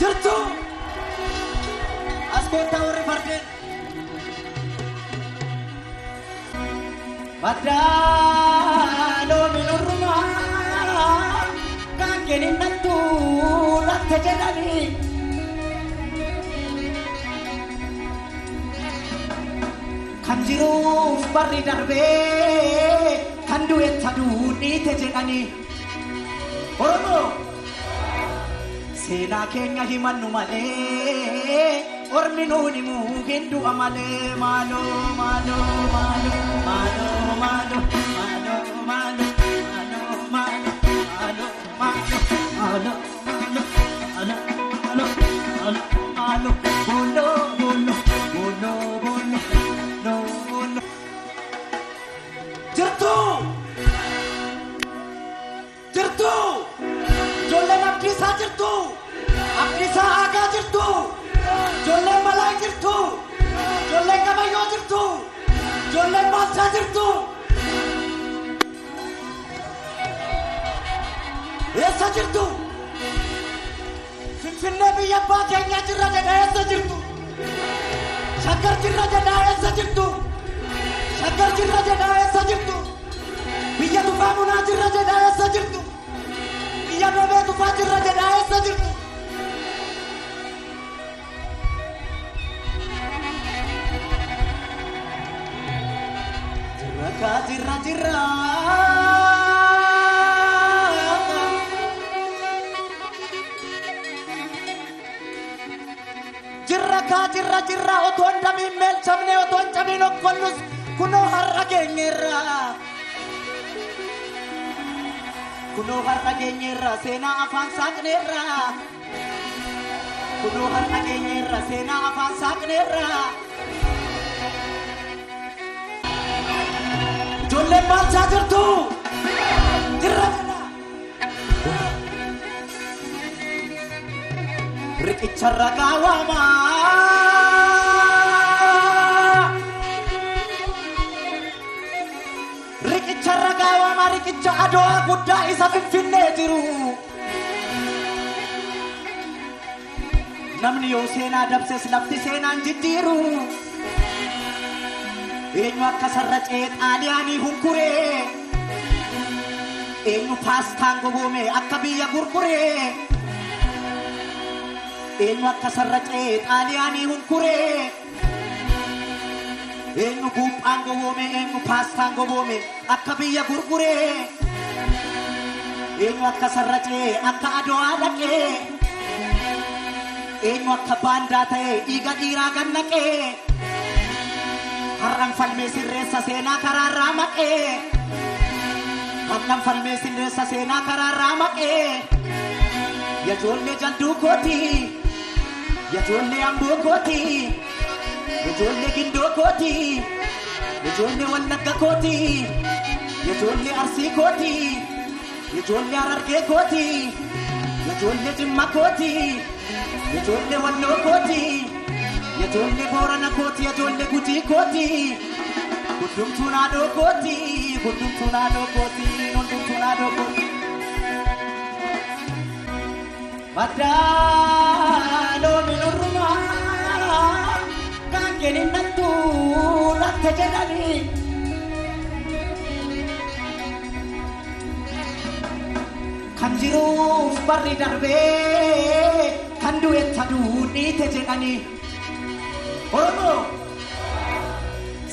Jirtu! As koottaa warri fardeen. Maddaa loomiin ormaa kan kennin nattu latte jedhanii. Kan jiruuf barri darbee kan du'e taduu dhiite jedhanii. Oromoo seenaa keenya himannu malee ormi nuun himuu hin du'a malee maaloo maaloo maaloo maaloo maaloo maaloo maaloo maaloo maaloo maaloo maaloo maaloo maaloo maaloo maaloo booloo booloo booloo booloo booloo. Jirtu! Jirtu! Ijoolleen Abdiisaa jirtu! Abdiisaa Aagaa jirtu! Ijoolleen Balaa jirtu! Ijoolleen Gabayyoo jirtu! Ijoolleen Baalchaa jirtu! Eessa jirtu? Finfinnee biyya abbaa keenyaa jirra jedha eessa jirtu? Shaggar jirra jedha eessa jirtu? Shaggar jirra jedha eessa jirtu? Biyya Tufaa Munaa jirra jedha eessa jirtu? Biyya Doobee Tufaa jirra jedha eessa jirtu? Jirra kaa jirra jirra. Jirra kaa jirra jirra otoo hin damiin meelchamne otoo hin cabiin okkollus kunoo har'a geenyeerra. Kunoo har'a geenyeerra seenaa afaan saaqneerra. Kunoo har'a geenyeerra seenaa afaan saaqneerra. Ijoolleen Baalchaa jirtu! Jirra jedha! Riqicha ragaa waamaa. Riqicha ragaa waamaa riqicha Adowaa guddaa isa Finfinnee jiru. Namni yoo seenaa dabses lafti seenaan jijjiiru. Eenyu akka sarracee Xaaliyaanii hunkuree. Eenyu paastaan gogoome akka biyya gurguree. Eenyu akka sarracee Xaaliyaanii hunkuree. Eenyu guuphaan gogoome eenyu paastaan gogoome akka biyya gurguree. Eenyu akka sarracee akka Adowaa dhaqee. Eenyu akka baandaa ta'ee dhiiga dhiiraa gannaqee. Har'aan falmee sirreessa seenaa karaarraa maqee. Har'aan falmee sirreessa seenaa karaarraa maqee. Yajoollee jalduu kooti. Yajoollee amboo kooti. Yajoollee gindoo kooti. Yajoollee wallagga kooti. Yajoollee arsii kooti. Yajoollee harargee kooti. Yajoollee jimma kooti. Yajoollee walloo kooti. Yajoollee boorana kooti. Yajoollee gujii kooti. Hundumtuu naadoo kooti. Hundumtuu naadoo kooti. Hundumtuu naadoo kooti. Maddaa loomiin ormaa kan kennin nattu latte jedhanii. Kan jiruuf barri darbee kan du'e taduu dhiite jedhanii. Oromoo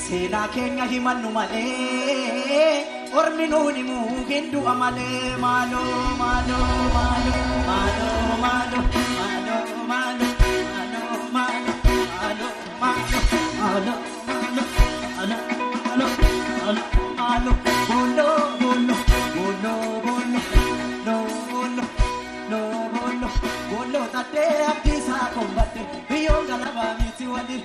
seenaa keenya himannu malee ormi nuun himuu hin du'a malee maaloo maaloo maaloo maaloo maaloo maaloo maaloo maaloo maaloo maaloo maaloo maaloo maaloo maaloo maaloo booloo booloo booloo booloo booloo booloo booloo tattee Abdiisaa kombadde biyyoon galabaa miti waliin.